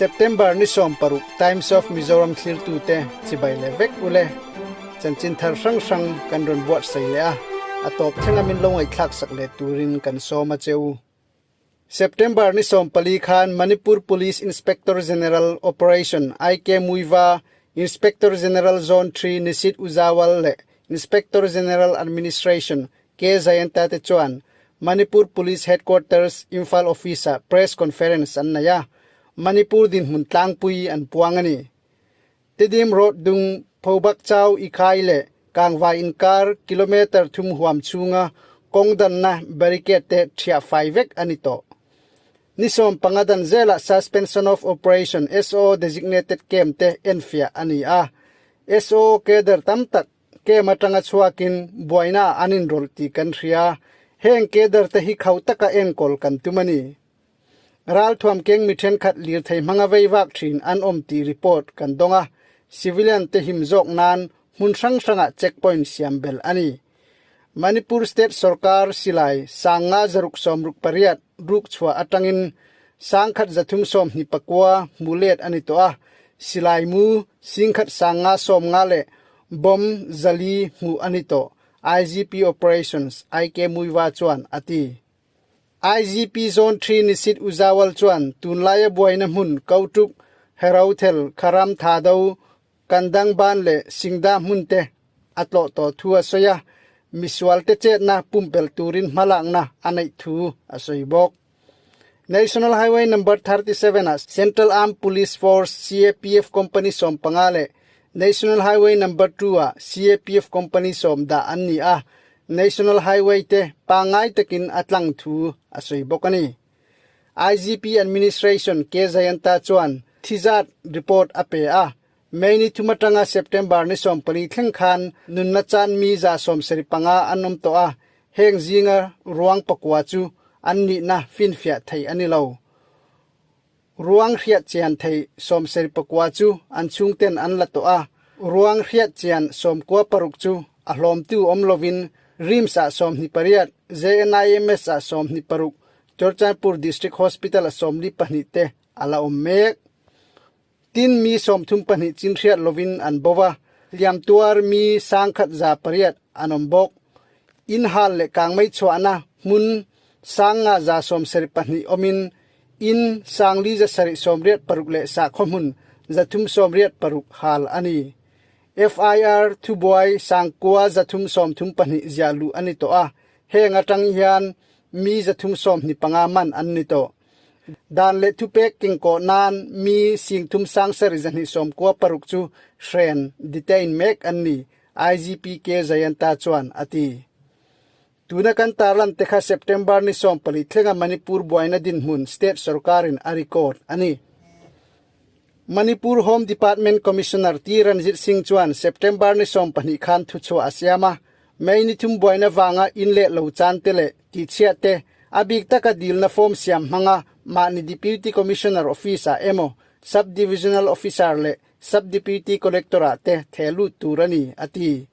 September ni 16 Times of Mizoram thlirtute chibai leh vek ule. Chanchin thar hrang hrang kan rawn buatsaih leh a, a tawp thlenga min lo ngaihthlak sak leh turin kan sawm a che u. September ni 14 khan Manipur Police Inspector General Operation IK Muiva, Inspector General Zone 3 Nishit Ujjawal leh Inspector General Administration K Jayanta te chuan Manipur Police Headquarters Imphal Office-ah Press Conference an nei a, Manipur dinhmun tlangpui an puang a ni. Tidim Road dung Phobak Chau Ikhai leh Kangvai inkar kilometre thum huam chhunga kawng danna barricade te thiah fai vek a ni tawh. Ni 15 dan zelah Suspension of Operation, SO, designated camp te enfiah a ni a, SO cadre tam tak Kem atanga chhuakin buaina an inrawlh tih kan hria. Heng cadre te hi khauh taka enkawl kan tum a ni. Ralthuam keng mi thenkhat lirthei hmanga vei vak thin an awm tih report kan dawng a, civilian te him zawk nan hmun hrang hrangah checkpoint siam belh a ni. Manipur State sorkar silai 500 668 ruk chhuah atangin 1329 hmu let a ni tawh a, silai mu 1590 leh Bomb 400 hmuh a ni tawh, IGP Operations IK Muiva chuan a ti. IGP Zone 3 Nishit Ujjawal chuan tunlaia buaina hmun Kautuk, Herothel, Kharam Thado, Kandangban leh Singda hmun te a tlawh tawh thu a sawi a, misualte chetna pumpelh turin hmalakna a neih thu a sawi bawk. National Highway Number 37 ah Central Armed Police Force, CAPF, Company 15 leh National Highway Number 2 ah CAPF Company 10 dah an ni a, National Highway te pangngai takin a tlang thu a sawi bawk a ni. IGP Administration K Jayanta chuan thizat report a pe a, May ni thum atanga September ni 14 thleng khan nunna chan mi 75 an awm tawh a, heng zinga ruang pakua chu an nihna finfiah theih a ni lo. Ruang hriat chian thei 79 chu an chhungten an la tawh a, ruang hriat chian 96 chu a hlawmtu awm lovin RIMS-ah 28, JNIMS-ah 26, Churachandpur District Hospital-ah 42 te a la awm mek. Tin, mi 32 chin hriat lovin an bo va, hliam tuar mi 1108 an awm bawk. In hal leh kangmei chhuahna hmun 572 awmin in 4,786 leh sakhaw hmun 386 hal a ni. FIR thubuai 9,332 ziah luh a ni tawh a, heng atang hian mi 325 man an ni tawh. Dan leh thupek kengkawh nan mi 37,296 chu hren, detain, mek an ni, IGP K Jayanta chuan a ti. Tuna kan tarlan te kha September ni 14 thlenga Manipur buaina dinhmun state sorkarin a record a ni. Manipur Home Department Commissioner T Ranjit Singh chuan September ni 12 khan thuchhuah a siam a, May ni thum buaina vanga in leh lo chan te leh tihchhiah te, a bik taka dilna form siam hmanga mahni Deputy Commissioner Office-ah emaw Sub-Divisional Officer leh Sub-Deputy Collector-ah te theh lut tur a ni, a ti.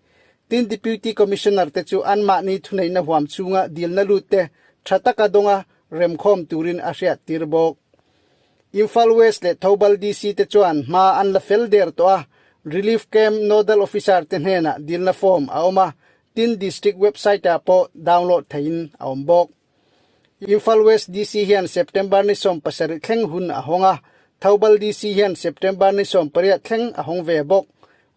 Tin, Deputy Commissioner te chu anmahni thuneihna huam chhunga dilna lut te tha taka dawnga remkhawm turin a hriattir bawk. Imphal West leh Thoubal DC te chuan hma an la fel der tawh a, Relief Camp Nodal Officer te hnenah dilna form a awm a, tin District website ah pawh download theihin a awm bawk. Imphal West DC hian September ni 17 thleng hun a hawng a, Thoubal DC hian September ni 18 thleng a hawng ve bawk.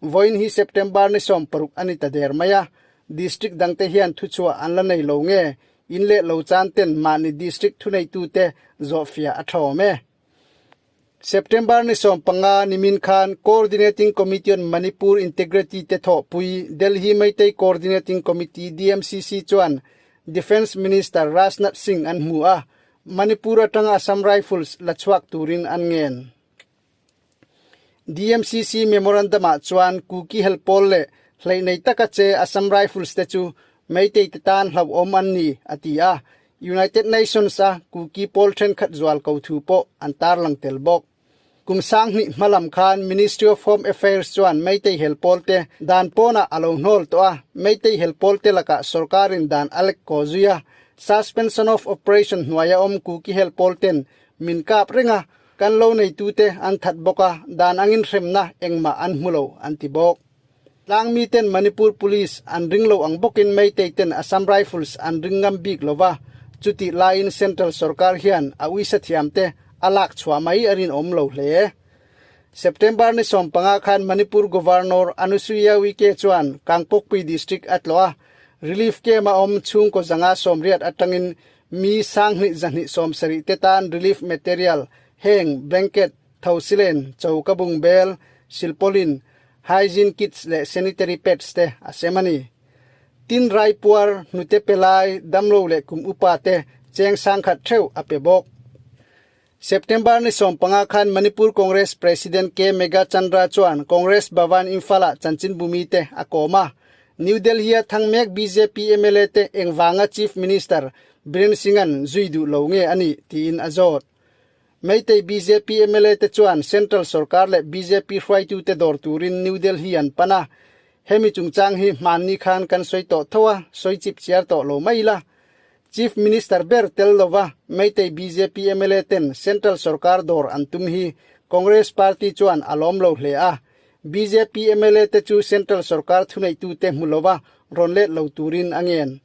Vawiin hi September ni 16 a ni ta der mai a, District dangte hian thuchhuah an la nei lo nge In leh lo chan ten mahni district thuneitute zawhfiah a tha awm e. September ni 15 nimin khan Coordinating Committee on Manipur Integrity te thawhpui Delhi Meitei Coordinating Committee, DMCC, chuan Defence Minister Rajnath Singh an hmu a, Manipur atanga Assam Rifles la chhuak turin an ngen. DMCC memorandum-ah chuan Kuki helpawl leh hleih nei taka che Assam Rifles te chu Meitei te tan hlauhawm an ni, a ti a. United Nations-a Kuki pawl thenkhat zual ko thu pawh an tarlang tel bawk. Kum 2000 hmalam khan Ministry of Home Affairs chuan Meitei helpawl te dan pawnah a lo hnawl tawh a, Meitei helpawl te lakah sorkarin dan a lek kaw zui a, Suspension of Operation hnuaia awm Kuki helpawl ten min kap reng a. Kan lo neitute an that bawk a, dan angin hremna engmah an hmu lo, an ti bawk. Tlangmi ten Manipur Police an ring lo ang bawkin Meitei ten Assam Rifles an ring ngam bik lo va, chutih laiin Central sorkar hian a uisa thiamte a lak chhuah mai a rinawm lo hle. September ni 15 khan Manipur Governor Anusuiya Uike chuan Kangpokpui District a tlawh a, relief camp a awm chhungkaw 180 atangin mi 2270 te tan relief material heng blanket, thosilen, choka bungbel, silpaulin, hygiene kits leh sanitary pads te a sem a ni. Tin raipuar, hnute pe lai, damlo leh kum upa te cheng sangkhat theuh a pe bawk. September ni 15 khan Manipur Congress President K Meghachandra chuan Congress Bhavan Imphal-ah chanchinbumi te a kawm a. New Delhi-a thang mek bjp mla te engvanga Chief Minister Biren Singh-a'n zui duh lo nge a nih tiin a zawt. Meitei bjp mla te chuan Central sorkar leh bjp hruaitute dawr turin New Delhi an pan a. Hemi chungchang hi hmanni khan kan sawi tawh tho a, sawi chip chiar tawh lo mai ila. Chief Minister ber tel lova Meitei bjp mla ten Central sorkar dawr an tum hi Congress party chuan a lawm lo hle a. Bjp mla te chu Central sorkar thuneitute hmu lova rawn let lo turin a ngen.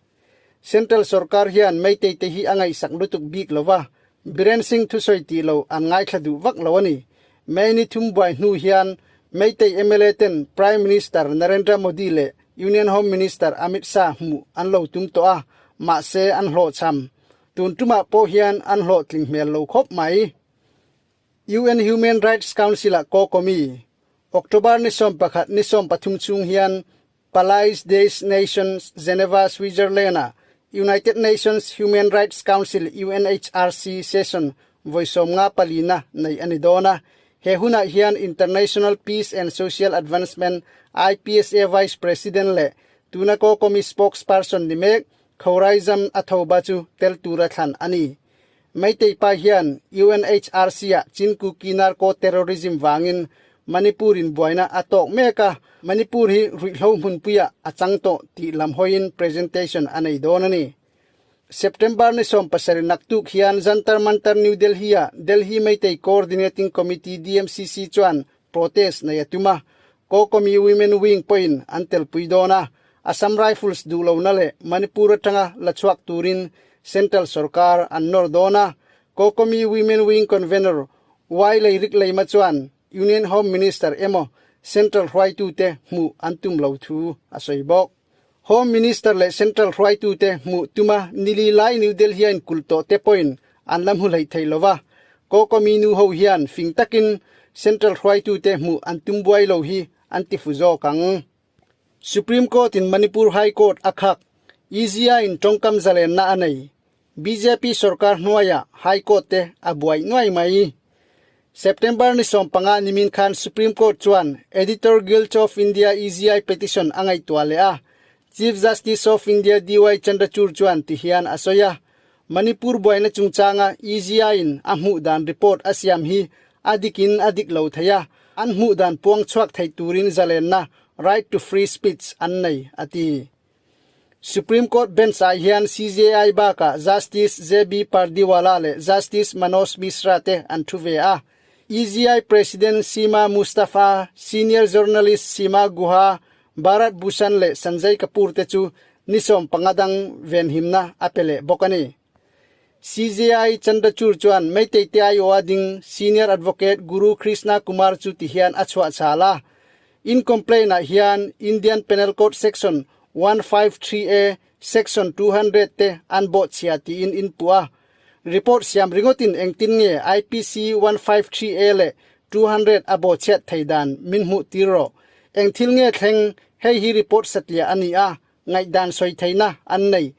Central sorkar hian Meitei te hi a ngaihsak lutuk bik lova, Biren Singh thusawi tih lo an ngaithla duh vak lo a ni. May ni thum buai hnu hian Meitei mla ten Prime Minister Narendra Modi leh Union Home Minister Amit Shah hmuh an lo tum tawh a, mahse an hlawhchham. Tun tumah pawh hian an hlawhtling hmel lo khawp mai. UN Human Rights Council-ah Kokomi, October ni 11 ni 13 chhung hian Palais des Nations, Geneva, Switzerland-a United Nations Human Rights Council, UNHRC, session vawi 54 na nei a ni dawn a. He hunah hian International Peace and Social Advancement, IPSA, Vice President leh tuna Kokomi spokesperson ni mek Khoraizam Athoba chu tel tura thlan a ni. Meitei pa hian UNHRC-ah Chin-Kuki Narco Terrorism vangin Manipur-in buaina a tawk mek a, Manipur hi ruihhlo hmunpuiah a chang tawh tih lam hawiin presentation a nei dawn a ni. September ni 17 naktuk hian Jantar Mantar New Delhi-ah Delhi Meitei Coordinating Committee, DMCC, chuan protest nei a tum a, Kokomi Women Wing pawhin an telpui dawn a, Assam Rifles duh lohna leh Manipur atanga la chhuak turin Central sorkar an nawr dawn a, Kokomi Women Wing Convener Y Leirik Leima chuan Union Home Minister emaw Central hruaitute hmuh an tum lo thu a sawi bawk. Home Minister leh Central hruaitute hmuh tuma nili lai New Delhi-a inkulh tawh te pawhin an la hmu hleih thei lo va, Kokomi nu ho hian fing takin Central hruaitute hmuh an tum buai lo hi an ti fu zawk ang. Supreme Court-in Manipur High Court a khak, EZI-in tawngkam zalenna a nei. Bjp sorkar hnuaiah High Court te a buai nuai mai. September ni 15 nimin khan Supreme Court chuan Editor Guild of India EZI petition a ngaihtuah leh a, Chief Justice of India DY Chandrachud chuan ti hian a sawi a, Manipur buaina chungchanga EZI-in a hmuh dan report a siam hi a dikin a dik lo thei a, an hmuh dan puang chhuak thei turin zalenna, right to free speech, an nei, a ti. Supreme Court bench-ah hian CJI bakah Justice JB Pardiwala leh Justice Manoj Mishra te an thu ve a. EZI President Seema Mustafa, senior journalist Seema Guha, Bharat Bhushan leh Sanjay Kapoor te chu ni 15 dang venhimna a pe leh bawk a ni. CJI Chandrachud chuan Meitei te aiawha ding Senior Advocate Guru Krishna Kumar chu ti hian a chhuah chhal a. In complaint ah hian Indian Penal Code Section 153A, Section 200 te an bawhchhia tiin in puh a. Report siam ringawtin engtin nge IPC 153A leh 200 a bawhchhiat thei dan min hmuh tir rawh. Eng thil nge thleng, hei hi report satliah a ni a, ngaihdan sawi theihna an nei.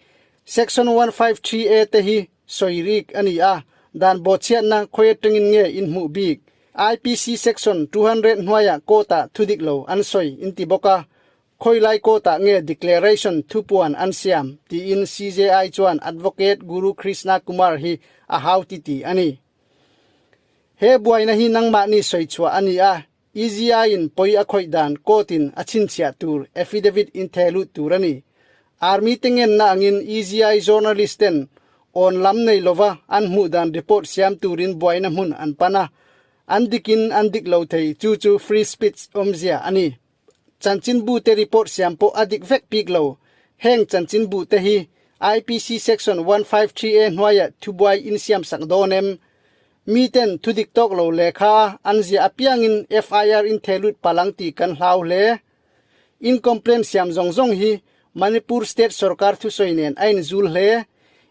Section 153A te hi sawi rik a ni a, dan bawhchhiatna khawi atangin nge in hmuh bik? IPC Section 200 hnuaiah court-ah thu dik lo an sawi in ti bawk a, khawi lai court-ah nge declaration thupuan an siam tiin CJI chuan Advocate Guru Krishna Kumar hi a hau ti ti a ni. He buaina hi nangmahni sawi chhuah a ni a, EZI-in pawi a khawih dan court-in a chhinchhiah tur affidavit in theh lut tur a ni. Army te ngenna angin EZI journalist ten awn lam nei lova an hmuh dan report siam turin buaina hmun an pan a. An dikin an dik lo thei, chu chu free speech awmzia a ni. Chanchinbu te report siam pawh a dik vek bik lo. Heng chanchinbu te hi IPC section 153A hnuaiah thubuai insiam sak dawn em? Miten thudik tawk lo lehkha an ziah apiangin FIR in thehlut palh ang tih kan hlau hle. In complaint siam zawng zawng hi Manipur state sorkar thusawi nen a inzul hle.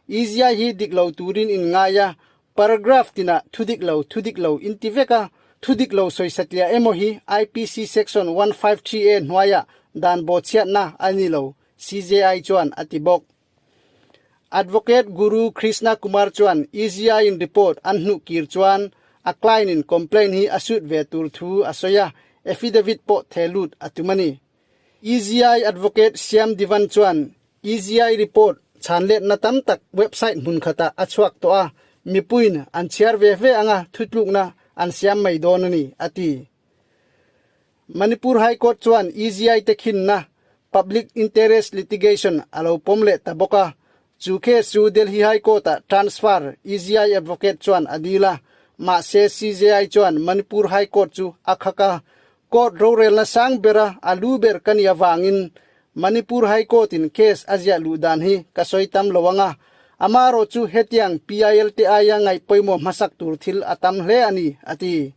EZI hi dik lo turin in ngai a, paragraph tinah thudik lo thudik lo in ti vek a, thudik lo sawi satliah emaw hi IPC section 153A hnuaiah dan bawhchhiatna a ni lo, CJI chuan a ti bawk. Advocate Guru Krishna Kumar chuan EZI in report an hnuh kir chuan a client in complaint hi a suit ve tur thu a sawi a, affidavit pawh theh lut a tum a ni. EZI advocate Shyam Divan chuan EZI report chhanletna tam tak website hmun khatah a chhuak tawh a, mipuiin an chhiar ve ve anga thutlukna an siam mai dawn a ni, a ti. Manipur High Court chuan EZI te khinna Public Interest Litigation a lo pawm leh ta bawk a, chu case chu Delhi High Court-ah transfer EZI advocate chuan a dil a, mahse CJI chuan Manipur High Court chu a khak a, court rorelna sang bera a lu ber ka nih avangin Manipur High Court-in case a ziah luh dan hi ka sawi tam lo ang a, amaherawh chu hetiang PIL te aia ngaih pawimawh hmasak tur thil a tam hle a ni, a ti.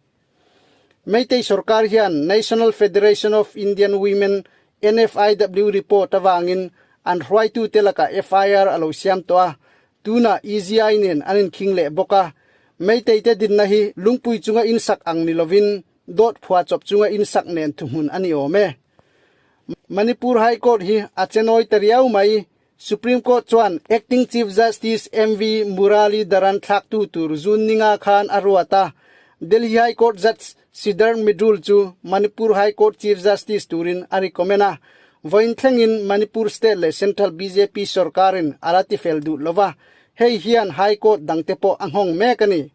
Meitei sorkar hian National Federation of Indian Women, NFIW, report avangin an hruaitute lakah FIR a lo siam tawh a, tunah EZI nen an inkhing leh bawk a. Meiteite dinna hi lungpui chunga insak ang ni lovin dawt phuahchawp chunga insak nen thuhmun a ni awm e. Manipur High Court hi a chenawi ta riau mai. Supreme Court chuan Acting Chief Justice MV Muralidharan thlaktu tur June ninga khan a ruat a, Delhi High Court Judge Siddharth Mridul chu Manipur High Court Chief Justice turin a recommend a. Vawiin thlengin Manipur State leh Central bjp sorkarin a la tifel duh lova, hei hian High Court dangte pawh a nghawng mek a ni.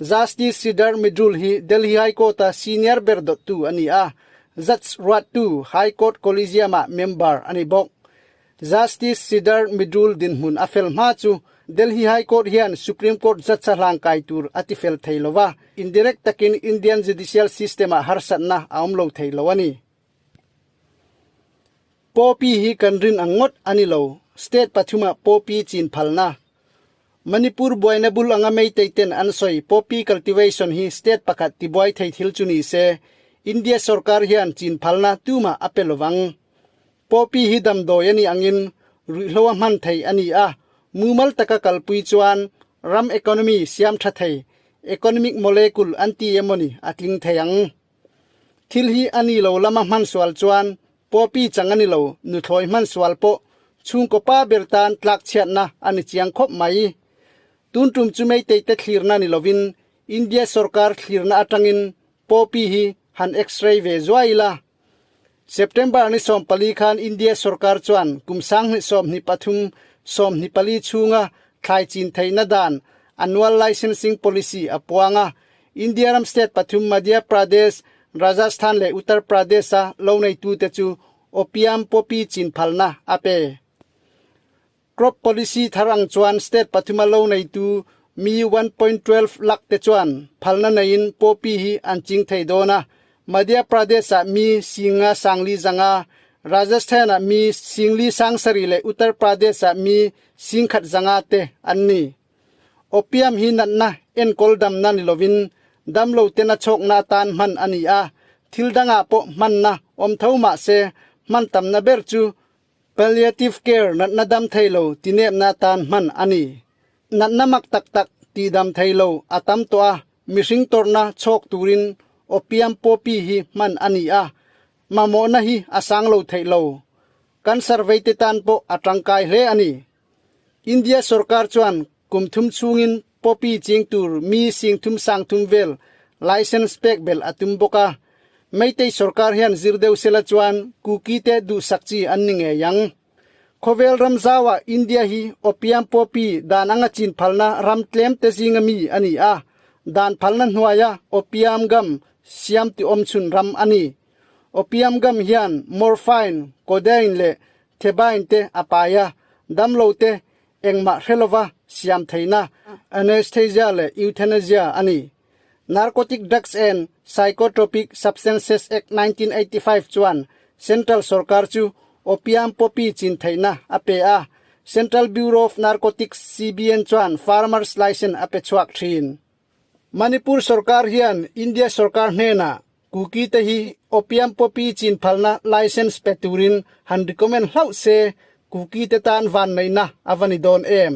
Justice Siddharth Mridul hi Delhi High Court-a senior ber dawttu a ni a, Judge ruattu High Court Collegium-ah member a ni bawk. Justice Siddharth Mridul dinhmun a fel hma chu Delhi High Court hian Supreme Court judge-a hlangkai tur a tifel thei lo va, indirect takin Indian judicial system-ah harsatna a awm lo thei lo a ni. Poppy hi kan rin ang ngawt a ni lo, state pathumah poppy chin phalna. Manipur buaina bul anga Meitei ten an sawi poppy cultivation hi state pakhat tibuai thei thil chu ni se, India sorkar hian chin phalna tumah a pe lovang. Poppy hi damdawi a nih angin ruihhlo a hman thei a ni a, mumal taka kalpui chuan ram economy siam tha thei, economic molecule an ti emawni a tling thei ang. Thil hi a ni lo lama hman sual chuan Poppy chang a ni lo, nuthlawi hman sual pawh chhungkaw pa ber tan tlak chhiatna a ni chiang khawp mai. Tun tum chu Meitei te thlirna ni lovin India sorkar thlirna atangin Poppy hi han x-ray ve zuai ila. September ni 14 khan India sorkar chuan kum 2023 24 chhunga thlai chin theihna dan Annual Licensing Policy a puang a, India ram state pathum Madhya Pradesh, Rajasthan leh Uttar Pradesh-a loneitute chu opium poppy chin phalna a pe. Crop policy thar ang chuan state pathuma loneitu mi 1.12 lakh te chuan phalna neiin poppy hi an ching thei dawn a, Madhya Pradesh-ah mi singa sangli zanga, Rajasthan-ah mi singli sangsarih leh Uttar Pradesh-ah mi singkhat zanga te an ni. Opium hi natna enkawl damna ni lovin damlo tena chhawkna atan hman a ni a, thil dangah pawh hmanna awm tho mah se hman tamna ber chu palliative care natna dam thei lo tinepna atan hman a ni. Natna mak tak tak tihdam thei lo a tam tawh a, mihring tawrhna chhawk turin opium poppy hi hman a ni a, mamawhna hi a sang lo theih lo. Cancer veite tan pawh a tangkai hle a ni. India sorkar chuan kum thum chhungin poppy ching tur mi sing thum sang thum vel licence pek belh a tum bawk a. Meitei sorkar hian zir deuh sela chuan Kuki te duhsak chi an ni ngei ang. Khawvel ram zauah India hi opium poppy dan anga chin phalna ram tlem te zinga mi a ni a, dan phalna hnuaia opium gum siam ti awm chhun ram a ni. Opium gum hian morphine, codeine leh Thebain te a pai a, damlo te engmah hre lova siam theihna anesthesia leh euthanasia a ni. Narcotic Drugs and Psychotropic Substances Act 1985 chuan Central sorkar chu Opium poppy chin theihna a pe a, Central Bureau of Narcotics, CBN, chuan Farmers Licence a pe chhuak thin. Manipur sorkar hian India sorkar hnenah Kuki te hi Opium poppy chin phalna licence pe turin han recommend hlauh se Kuki te tan vanneihna a va ni dawn em?